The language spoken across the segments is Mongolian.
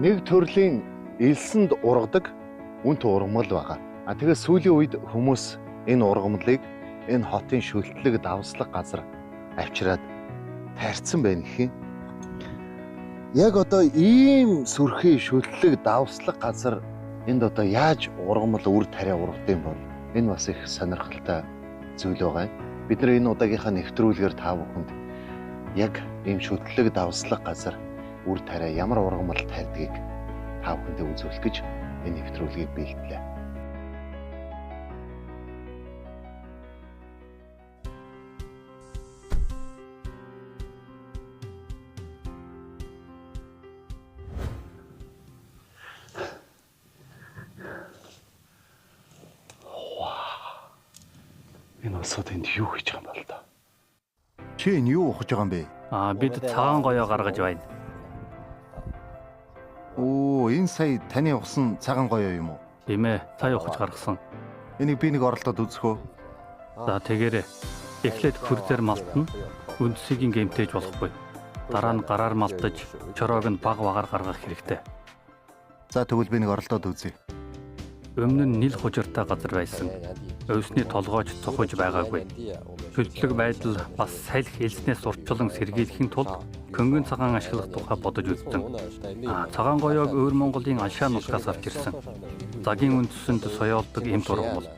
Нэг төрлийн элсэнд ургадаг үнт ургамал байгаа. А тэгээ сүүлийн үед хүмүүс энэ ургамлыг энэ хотын шөлтлөг давслаг газар авчираад тарьсан байна гэх юм. Яг одоо ийм сүрхий шөлтлөг давслаг газар энд одоо яаж ургамал үр тариа ургад юм бол энэ бас их сонирхолтой зүйл байгаа юм. Бид нар энэ удаагийнхаа нэвтрүүлгээр та бүхэнд яг ийм шүтлэг давслаг газар үр тариа ямар ургамал тарьдгийг та бүхэндээ үзүүлэх гэж энэ нэвтрүүлгийг бэлтлээ. Энэ улсууд энд юу хийж байгаа юм бол та? Чи энэ юу ухаж байгаа юм бэ? Бид цагаан гоёо гаргаж байна. Оо, энэ сая таны ухсан цагаан гоёо юм уу? Тийм ээ, сая ухаж гаргасан. Энийг би нэг оролдоод үзэх үү? За тэгээрэй. Эхлээд хөрзээр малтна. Үндсийг гэмтээж болохгүй. Дараа нь гараар малтаж, чороог нь баг багаар гаргах хэрэгтэй. За тэгвэл би нэг оролдоод үзье. Өмнө нь нил хужиртай газар байсан. Өвсний толгойч цохож байгаагүй. Шөлтлөг байдал бас салхи элснээс урьдчилан сэргийлэхийн тулд көнгөн цагаан ашиглах тухай бодож үзсэн. Цагаан гоёог өвөр Монголын Алшаа нутгаас авч ирсэн. Загийн үндэсэнд соёолдог эмт ургамал.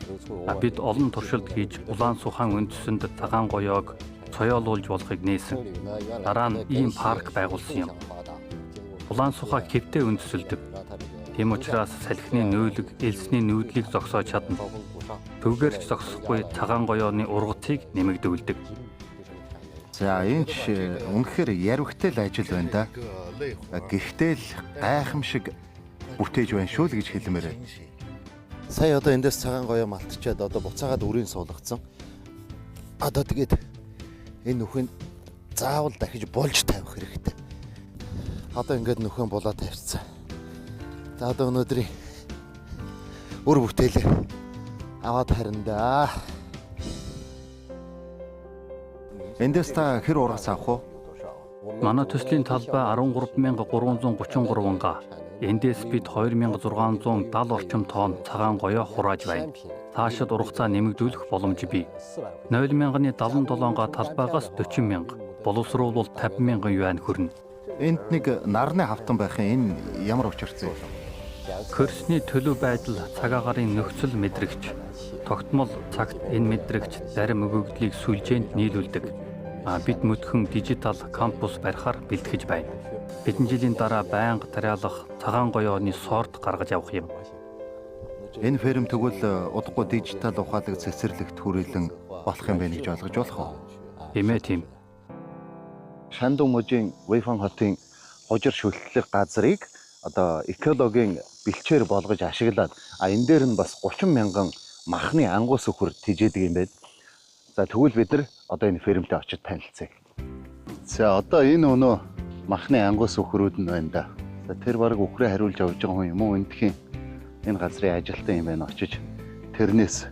Бид олон туршилт хийж улаан сухаан үндэсэнд цагаан гоёог соёолуулж болохыг нээсэн. Дараа нь ийм парк байгуулсан юм. Улаан сухаа хэвтэй үндэсэлдэг. Тийм учраас салхины нөөлөг, элсний нүүдлийг зогсоож чадна. Төвгээрч зогсохгүй цагаан гоёоны ургацыг нэмэгдүүлдэг. За энэ ч үнэхээр ярвхтай л ажил байна да. Гэхдээ л гайхамшиг бүтээж байна шүү л гэж хэлмээр байна. Сая одоо эндээс цагаан гоёо малтчаад одоо буцаагаад үрийн суулгацсан. Одоо тэгээд энэ нүхэн заавал дахиж болж тавих хэрэгтэй. Одоо ингээд нүхэн булаа тавьчихсан. За одоо өнөөдрийн үр бүтээлээ аваад харина да. Эндээс та хэр ургац авах вэ? Манай төслийн талбай 13,333 га. Эндээс бид 2,670 орчим тонн цагаан гоёо хурааж байна. Цаашид ургацаа нэмэгдүүлэх боломж бий. 0,077 га талбайгаас 40,000, боловсруулвал 50,000 юань хөрнө. Энд нэг нарны хавтан байх юм. Энэ ямар учиртай юм? Хөрсний төлөв байдал цаг агаарын нөхцөл мэдрэгч. Тогтмол цагт энэ мэдрэгч зарим өгөгдлийг сүлжээнд нийлүүлдэг. Бид мөдхөн дижитал кампус барихаар бэлтгэж байна. Хэдэн жилийн дараа байнга тариалах цагаан гоёоны сорт гаргаж авах юм. Энэ ферм тэгвэл удахгүй дижитал ухаалаг цэцэрлэгт хүрээлэн болох юм байна гэж ойлгож болох уу? Тийм ээ, тийм. Шандун мужийн Вэйфан хотын хужир шүлтлэг газрыг одоо экологийн бэлчээр болгож ашиглаад энэ дээр нь бас 30,000 махны ангуус үхэр тижээдэг юм байна. За тэгвэл бид нар одоо энэ фермтэй очиж танилцъя. За одоо энэ өнөө махны ангуус үхрүүд нь байна да. За тэр баг үхрээ хариулж явж байгаа хүн юм уу? Эндхийн энэ газрын ажилтан юм байна. Очиж тэрнээс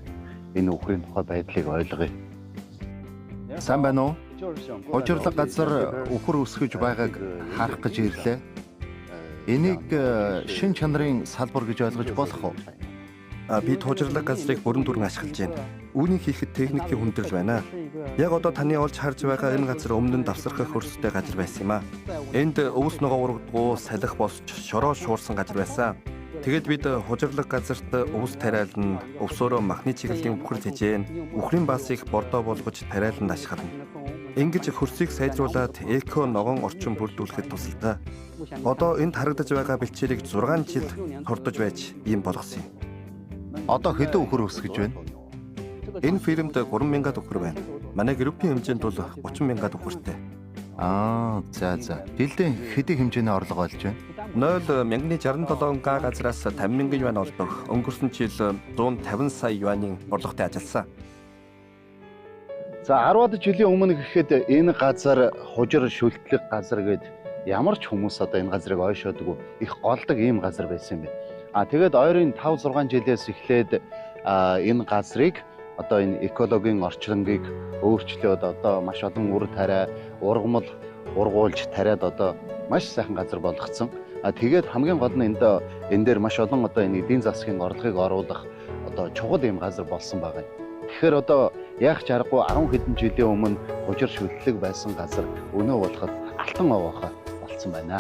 энэ үхрийн тухай байдлыг ойлгоё. Сайн байна уу? Хужирлаг газар үхэр өсгөж байгааг харах гэж ирлээ. Энийг шин чанарын салбар гэж ойлгож болох уу? Бид хужирлаг газрыг бүрэн дүрэн ашиглаж байна. Үүнийг хийхэд техникийн хүндрэл байна. Яг одоо таны олж харж байгаа энэ газар өмнө нь давсархах хөрстэй газар байсан юм а. Энд өвс ногоо ургадгүй, салхи босч, шороо шуурсан газар байсан. Тэгээд бид хужирлаг газарт өвс тариална, өвсөөрөө махны чиглэлийн үхэр тэжээн, үхрийн басыг бордоо болгож тариаланд ашиглана. Ингэж хөрсийг сайжруулад эко ногоон орчин бүрдүүлэхэд тусалдаг. Одоо энд харагдаж байгаа бэлчээрийг 6 жил турдаж байж ийм болгосон юм. Одоо хэдэн үхэр өсгөж байна? Энэ фирмд 3,000 үхэр байна. Манай группийн хэмжээнд бол 30,000 үхэртэй. За за. Жилдээ хэдэн хэмжээний орлого олж байна? 0,1067 га газраас 50,000 юань олдог. Өнгөрсөн жил 150 сая юанийн орлоготой ажилласан. За 10-аад жилийн өмнө гэхэд энэ газар хужир шүлтлэг газар гээд ямар ч хүмүүс одоо энэ газрыг ойшоодгүй их голдог ийм газар байсан юм байна. Тэгээд ойрын 5-6 жилээс эхлээд энэ газрыг Одоо энэ экологийн орчлонгийг өөрчлөөд одоо маш олон үр тариа, ургамал ургуулж тариад одоо маш сайхан газар болгоцсон. А тэгээд хамгийн гол нь энд энэ дээр маш олон одоо энэ эдийн засгийн орлогыг оруулах одоо чухал юм газар болсон байгаа юм. Тэгэхээр одоо яах ч аргагүй 10 хэдэн жилийн өмнө хужир шүлтлэг байсан газар өнөө болоход алтан овоохой болцсон байна.